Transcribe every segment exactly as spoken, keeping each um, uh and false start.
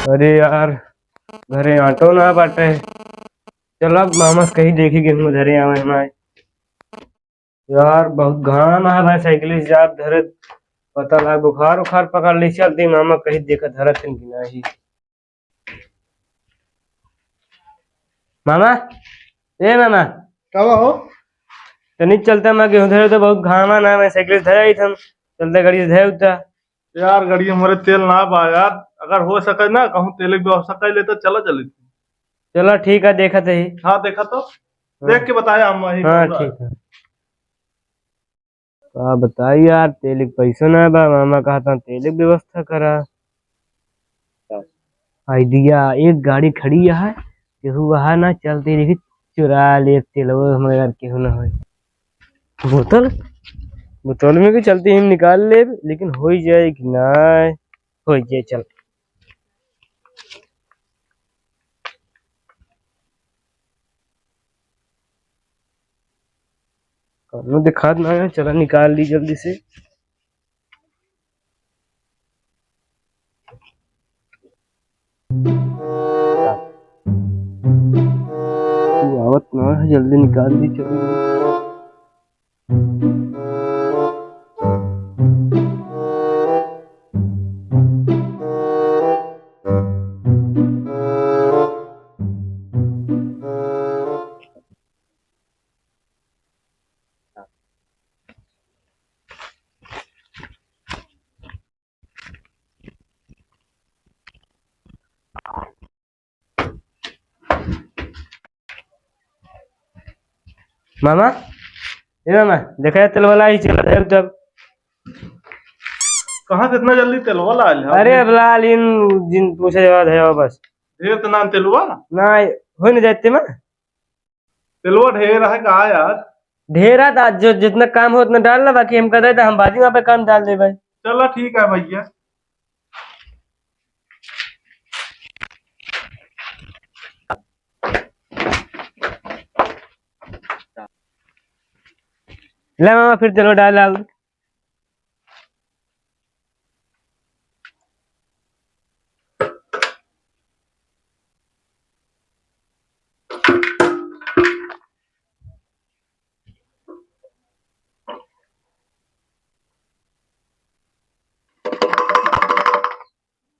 अरे यार, घरे ऑटो ना बाटे। चल अब मामा से कही देखी गेहूँ धरे आवे हमारे। यार, बहुत घाम है भाई, साइकिल से जात धरत, पता लाग बुखार उखार पकड़ ली। चल दे मामा कही देखा धरत हन कि नाही। मामा, ए मामा। का बा हो? तनी चलता मैं गेहूँ धरे तो बहुत घाम है ना, मैं साइकिल से धरे आई थम, चलता गाड़ी से धरे उता। यार, गाड़ी में हमरे तेल ना बा यार, अगर हो सके ना कहूँ तेल के व्यवस्था कर लेता, चला चली। चला ठीक है, देखत ही। हाँ, देखा तो। हाँ। देख के बताया हम वही हाँ, ठीक है। का बताई यार, तेल के पैसा ना बा, मामा कहता तेल के व्यवस्था करा। आइडिया, एक गाड़ी खड़ी है, केहू वहाँ ना चलते देखी, चुरा ले तेलवा हमारे यार, केहू ना होए। बोतल, बोतल में के चलते हम निकाल लेब, लेकिन होई जाए कि ना होई जाए, चल। कौनो दिखात ना है, चला निकाल ली जल्दी से। तू आवत ना है, जल्दी निकाल ली, चलो। मामा, ए मामा, देखा तेल वाला ही चला जाए तब। कहाँ से इतना जल्दी तेल वाला आयल है? अरे अब लाल इन जिन पूछे जवाब है बस। ढेर तो नाम तेलवा? ना, हो न जाते मा। तेलवा ढेर है का यार? ढेर है तो आज जो जितना काम हो उतना डाल ला, बाकी हम कहते तो हम बाजी वहाँ पे काम डाल दे भाई। चला ठीक है भैया। ले मामा फिर तेलवा डाल डाल।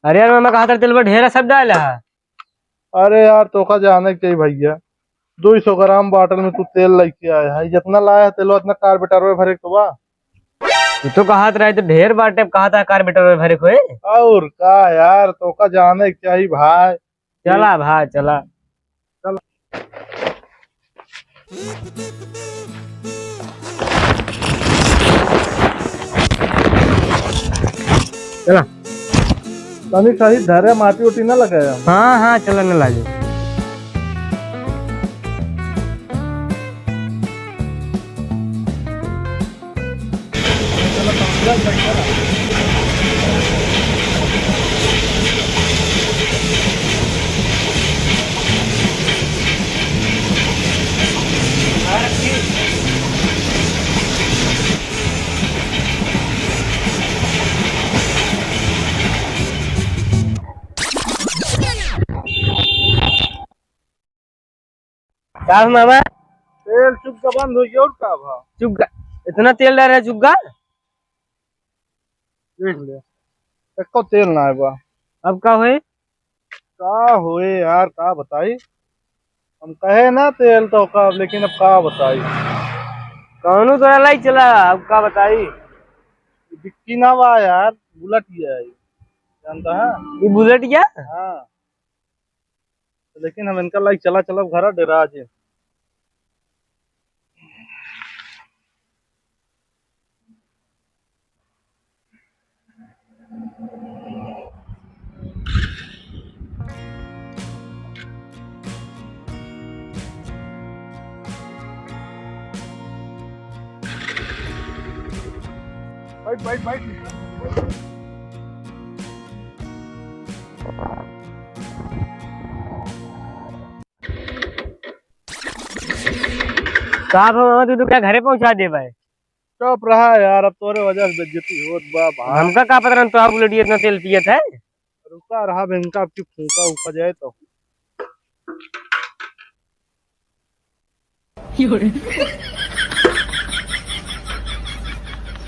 अरे यार, मामा कहा था तेल पर ढेर सब डाला है। अरे यार, तोका जाने के चाहिए भैया, दो सौ ग्राम बाटल में तू तेल लेके आया है, जितना लाया है तेल उतना कार्बेटर में भरे के तो बा। तू तो कहा रहे तो ढेर बाटे, कहा था कार्बेटर में भरे कोई। और का यार, तोका जाने के चाहिए भाई। चला भाई, चला। चला। चला। तनी सही धरे, माटी उटी ना लगाया। हाँ, हाँ, चला ना लागे। का हो मामा? तेल चुग्गा बंद हो गया और का भा? चुग्गा? इतना तेल डाल रहा है चुग्गा? देख ले, एको तेल ना आए बा। अब का होए? का होए यार, का बताई? हम कहे ना तेल तो का, लेकिन अब का बताई? कौनो तो लाई चला, अब का बताई? डिक्की ना बा यार, बुलेट ही है, जानता है? ये बुलेट क्या? हाँ। लेकिन हम इनका लाइक चला चलब घरा डेरा जे। बैठ, बैठ, बैठ। साहब, हम तू तो क्या घरे पहुंचा दे भाई? चुप रहा यार, अब तोरे वजह से बेइज्जती होत बा भाई। हमका का पता रहन तोहार बुलेटिया इतना तेल पियत है? फूका रहा, इनका आपकी फूका उका जाए तो।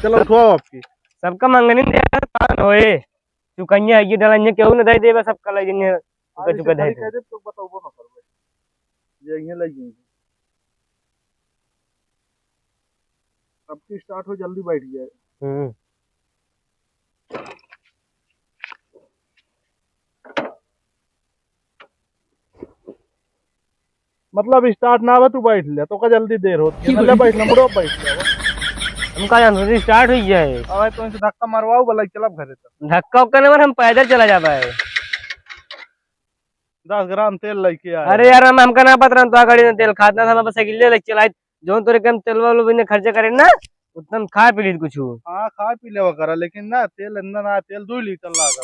चलो, उठवाओ आपकी। सबका मंगनी दे, पान होए। चुकैया है, ये डलैया केहू न दे देबे, सबका लइ जइहे। चुका, अरे, चुका इसे दे खाली दे। कह दे, तो बताओ, वो ना करबे। ये यहीं लइ जइहे। अब की start हो, जल्दी बैठ जाए। हम्म। मतलब start ना आवे, तू बैठ ले, तो का जल्दी देर होती है। ना ले बैठ ले, मुड़ो बैठ ले। हम का जानते, start हुई है। अबे तो इनसे धक्का मरवाओ, भला चलब घरे तक। धक्का उक्का ना मार, हम पैदल चला जाबे। दस ग्राम तेल लेके आए। अरे यार, हम, हमका ना पता, हम तो गाड़ी में तेल खात ना था, हम बस साइकिल ले लेके चलाई। जौन तोरे कम तेल वालो बिना खर्चा करे ना, उतना हम खा पी ली कुछ। हाँ, खा पी लेवा करा, लेकिन ना, तेल अंदर ना, तेल दो लीटर लागत।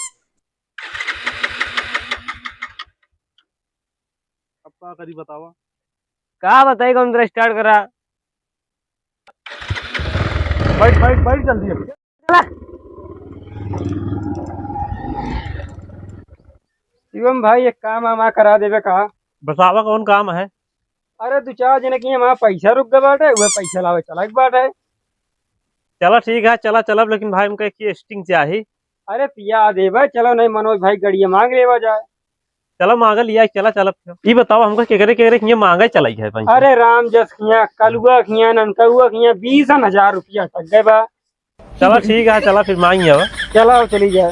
अब का करी बतावा? का बताई, कौन तरह start करा? बैठ, बैठ, बैठ जल्दी अब। शिवम भाई, एक काम हमा करा देबे का? बतावा, कौन काम है? अरे, दो चार जने की हमारा पैसा रुक गए बाटे, वह पैसा लावे चला के बाटे। चला ठीक है, चला चलब, लेकिन भाई हमका एक ही स्टिंग चाही। अरे पिया देबे, चलो नहीं मनोज भाई गड़िया मांग लेवा जाए। चला मांगा लिया, चला चलब। ई बताओ हमका केकरे केकरे किया मांगा चलाई है भाई? अरे राम जस किया, कलुआ किया, ननकउआ किया, बीस हजार रुपया अटक गए बा। चला ठीक है, चला फिर मांगी अब। चला चली जाए।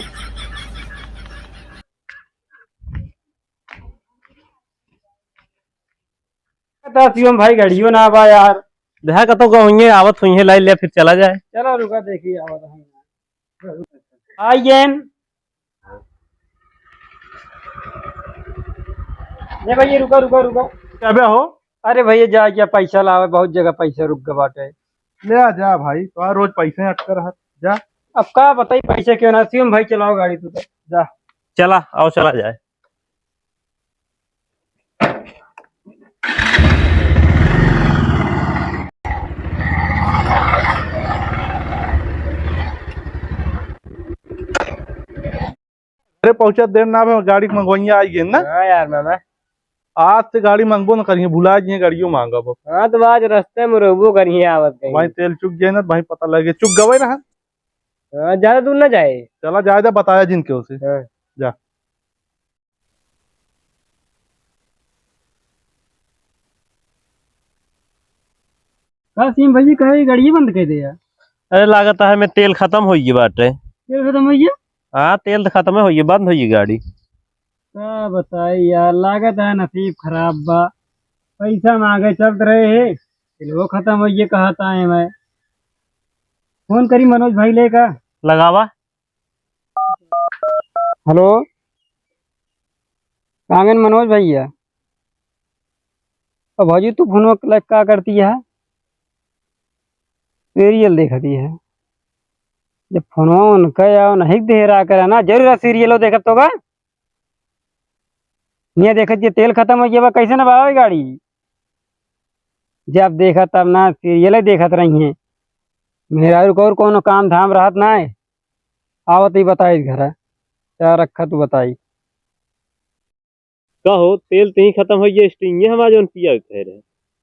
कहता शिवम भाई गड़ियो ना बा यार। देखा कतो का होइए, आवत होइए, लाई ले फिर चला जाए। चलो रुका देखी आवत हैं। आइएन। ले भैया रुका रुका रुका। क्या बे हो? अरे भैया जा क्या पैसा लावे, बहुत जगह पैसा रुक गए बाटे। ले आ जा भाई, तो रोज पैसे अटकर रहत। जा। अब का बताई पैसे क्यों ना, शिवम भाई चलाओ गाड़ी तू तो। जा। चला, आओ चला जाए। अरे पहुंचा देर ना भे, गाड़ी के मंगवइया आई गई ना। हाँ यार मामा। आज से गाड़ी मांगबो न करिए, भुला जिए गाड़ियों मांगब। हाँ तो आज रास्ते में रहबो करिए आवत कहीं। भाई तेल चुक जाए ना, भाई पता लगे चुक गवे ना। हाँ, ज्यादा दूर ना जाए। चला जाए दे, बताया जिनके उसे। हाँ। जा। का सीम भैया कहे गाड़ी बंद कर दे यार। अरे लागत है मैं तेल खत्म हो गई बाटे। तेल खत्म हो गया? हाँ, तेल तो खत्म हो गई, बंद हो गई गाड़ी। का बताई यार, लागत है नसीब खराब बा। पैसा मांगे चलत रहे है, तेलवो खत्म हो गया, कहत आए मैं। फोन करी मनोज भाई लेका। लगावा। हेलो, कांगन मनोज भैया। अब भौजी तू फोनवा लग का करती है? सीरियल देखती है। जब फोनवा उनका या नहीं देहरा करा ना, जरूर सीरियलो देखत होगा। हियाँ देखत जे तेल खत्म हो गया बा, कैसे ना बावे गाड़ी? जब देखा तब ना सीरियल देखत रही हैं। मेहरारू को और कोनो काम धाम रहत ना है। आवत ही बताई घरा। क्या रखा तू बताई? कहो, तेल तही खत्म हो गया, स्टिंगे हमार जौन पिया के रहे।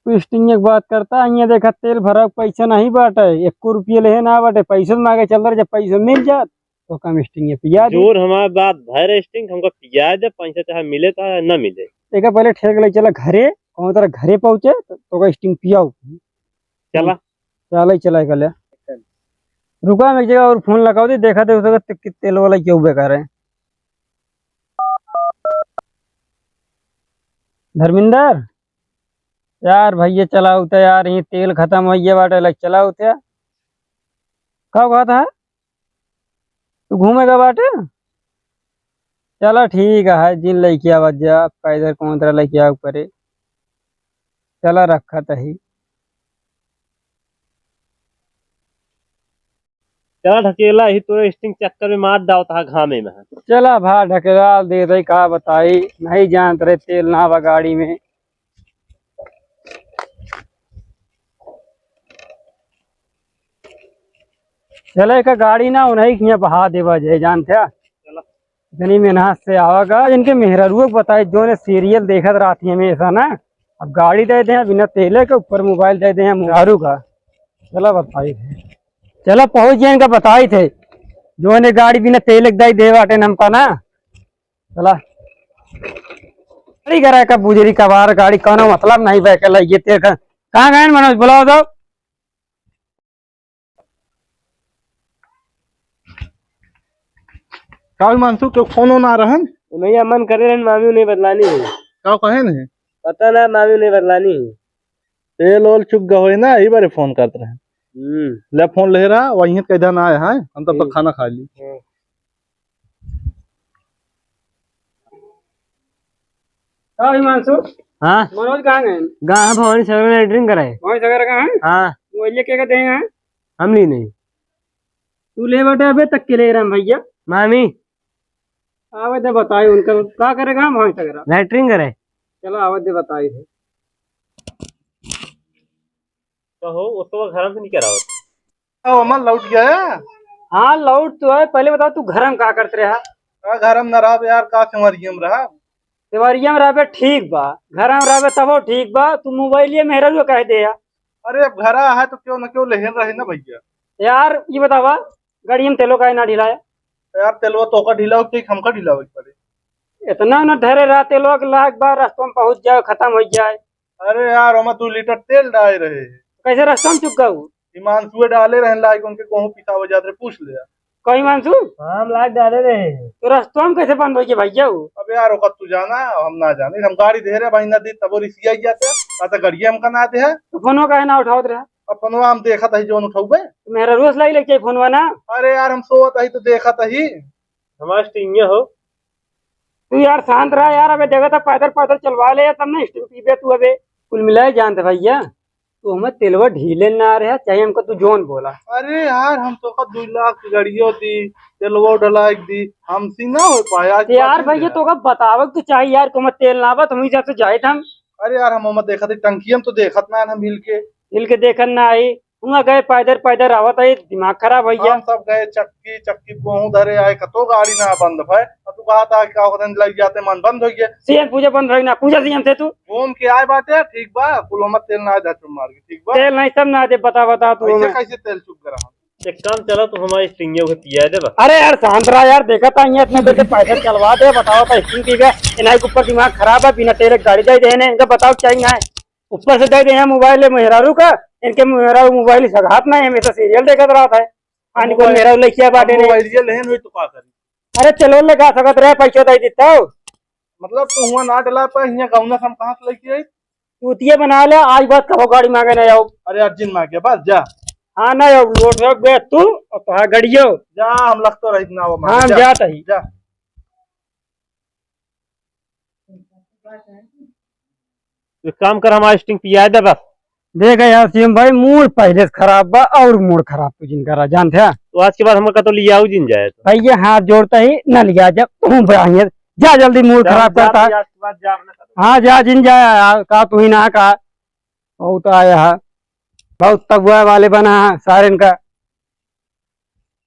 तू स्टिंग के बात करता है, हियाँ देखा तेल भरा के पैसा नहीं बाटे, एको रुपये लेहे ना बाटे, पैसा मांगे चल रहे, जब पैसा मिल जात तो कम स्टिंग पिया दी। जोर हमार बात भर स्टिंग हमका पिया दे, पैसा चाहे मिले चाहे ना मिले। एक पहले ठेक ले चला घरे, कौन तरह घरे पहुँचे तो, तो का स्टिंग पियाओ। चला। चला ही चला ही कर ले। रुका, हम एक जगह और फोन लगाओ दे, देखा दे उसका कि तेल वाला क्यों बेकार है। धर्मेंद्र, यार भैया चलाओ तो यार, ये तेल खत्म हो गया बाटे, लग चलाओ तो। का बात है? तू घूमेगा बाटे? चला ठीक है, जिन लइके आवत जा, पैदल कौन तरह लइके आवे पड़े। चला रखत ही। चला ढकेला ही तोरे स्टिंग चक्कर में मार डावत हा घामे में। चला भा ढकेला दे दे, का बताई, नहीं जानत रहे तेल ना बा गाड़ी में। चले का गाड़ी ना उन्हीं के यहाँ बहा देवा जाए, जानते हैं? चला। इतनी मेहनत से आवा गा, इनके मेहरारुओ के बताई, जौन सीरियल देखत रहती हमेशा ना। अब गाड़ी दे दे बिना तेले के, ऊपर मोबाइल दे दे मेहरारू का। चला बताई थे, चला पहुँच जाए, इनका बताई थे, जौन गाड़ी बिना तेले के दे दे बाटे हमका ना। चला। गाड़ी करा का बुजरी कबार गाड़ी, कौनो मतलब नहीं बा के लइके तेल का। कहाँ गए मनोज, बुलाओ तो। का हिमांशु, के फोन ना रहन? नहीं, मन करे रहन, मामी नहीं बदलानी है। का कहे नहीं? पता ना, मामी नहीं बदलानी है। तेल ओल चुक गए होई ना, ई बारे फोन करत रहे। हम्म। ले फोन ले रहा, वहीं कैदा ना आए हैं, हम तब तक हम्म। खाना खा ली। हाँ। का हिमांशु? हाँ? मनोज कहाँ गए? गा भवानी सागर में लैट्रिन कराए। भवानी सागर का है? हाँ। वो ये क्या कहते हैं? हम नहीं, नहीं। तू ले बेटा, अबे तक के ले रहा भैया। मामी। आवे दे बताई उनका, का करेगा हम भवानी सागर? लैट्रिन करे। चलो आवे दे बताई दे। कहो, उस तो घर से नहीं करा होता। ओ, अमन लौट गया है? हाँ, लौट तो है। पहले बताओ, तू घर में का करत रहा? का घर में न रहा यार, का सेवरिया में रहा? सेवरिया में रहबे ठीक बा, घर में रहबे तबो ठीक बा। तू मोबाइलिया मेहरा कह दे यार। अरे, अब घरा है तो क्यों न क्यों लेहन रहे ना भैया। यार, ये बतावा, गाड़ी में तेलो काहे ना ढिलाया? यार, तेलवा तोका ढिलावे के, हमका ढिलावे के पड़े। इतना न धरे रहा, तेलवा के लाग बा, रस्तों में पहुंच जाए, खत्म हो जाए। अरे यार, ओमा दो लीटर तेल डाले रहे। कैसे रस्तों में चुक गऊ? हिमांशुए डाले रहन लाइक उनके कहूँ पिसावे जात रहे, पूछ ले। कहीं हिमांशु? हाँ, हम लाइक डाले रहे। तो रस्तों में कैसे बंद हो गए भैया वो? अब यार, ओकर तू जाना, हम ना जाने। हम गाड़ी धरे भाई ना दी, तब रिसिया जाते, कहता गड़िया हमका ना दे है। तो फोनवा काहे ना उठावत रहा? अब फोनवा हम देखत ही जौन उठाउबे। तो मेहरा रोज लाई लेके फोनवा ना। अरे यार, हम सोवत ही तो देखत ही। हमार स्टिंगिया हो। तू यार शांत रहा यार, अबे देखा था पैदल पैदल चलवा ले, तब ना स्टिंग पीबे तू अबे। कुल मिलाए जानते भैया, तू हमें तेलवा ढीले ना रहे, चाहे हमको तू जौन बोला। अरे यार, हम तो का दो लाख की गाड़ियों दी, तेलवा डलाइक दी, हमसे ना हो पाया आज तो यार बात भैया, है। तो का बतावे तो चाहिए यार, को मत तेल ना बा, तुम ही जैसे जाए थे हम। अरे यार, हम मत देखा थे, टंकी हम तो देखत ना हम हिल के। हिल के देखत ना आई। हुआं गए पैदर पैदर आवत है, दिमाग खराब होइ गया। हम सब गए चक्की, चक्की को हूँ धरे आए, कतो गाड़ी ना बंद भय। अब तू कहा था कि का होता लग जाते मन बंद होइ गया। सीएम पूजा बंद भय ना, पूजा सीएम थे तू। घूम के आए बाटे, ठीक बा, कुल मत तेल ना दे चुम मार के, ठीक बा? तेल नहीं सब ना दे, बता, बता तू ऐसे हमें। कैसे तेल चुक रहा? एक काम चला, तू हमारी स्टिंगियों के पिया दे बा। अरे यार, शांत रहा यार, देखा था यहाँ इतने देर से पैदल चलवा दे, बताओ तो स्टिंग पी गए, इन्हीं के ऊपर दिमाग खराब है, बिना तेल के गाड़ी जाए देने, इनका बताओ चाहिए ना है। ऊपर से दे दे हैं मोबाइल मेहरारू का, इनके मेहरारू मोबाइल सगात ना है, हमेशा सीरियल देखत रहत है। आनी को मोबाइल, मेहरारू लइकिया बाटे ने। मोबाइल ये लेहन हुई तो का करी? अरे चलो लगा सकत रहे, पैसा दे देता हो। मतलब तू हुआ ना डला पे हिया गौना से हम कहाँ से लेके आई? तू तिये बना ले, आज बात कहो गाड़ी मांगे ना आओ। अरे यार जिन मांगे बस जा। हाँ ना आओ, लोट रख बे तू और तो हाँ गड़ियो। जा हम लगतो रही ना वो मांगे, हाँ, जा। जात ही। जा। एक काम कर, हमारा स्टिंग पिया दे बस। देख यार सीएम भाई, मूड पहले से खराब बा और मूड खराब तू जिन करा, जानते हैं? तो आज के बाद हमका कतो लियाऊ जिन जाए तो। भाई ये हाथ जोड़ता ही ना लिया, जब तू भाई जा जल्दी, मूड जा, खराब जा, करता है। आज के बाद जा, ना करो। हाँ जा जिन जाए यार, का तू ही ना का। बहुत आया है, बहुत तगुआ वाले बना है सारे इनका।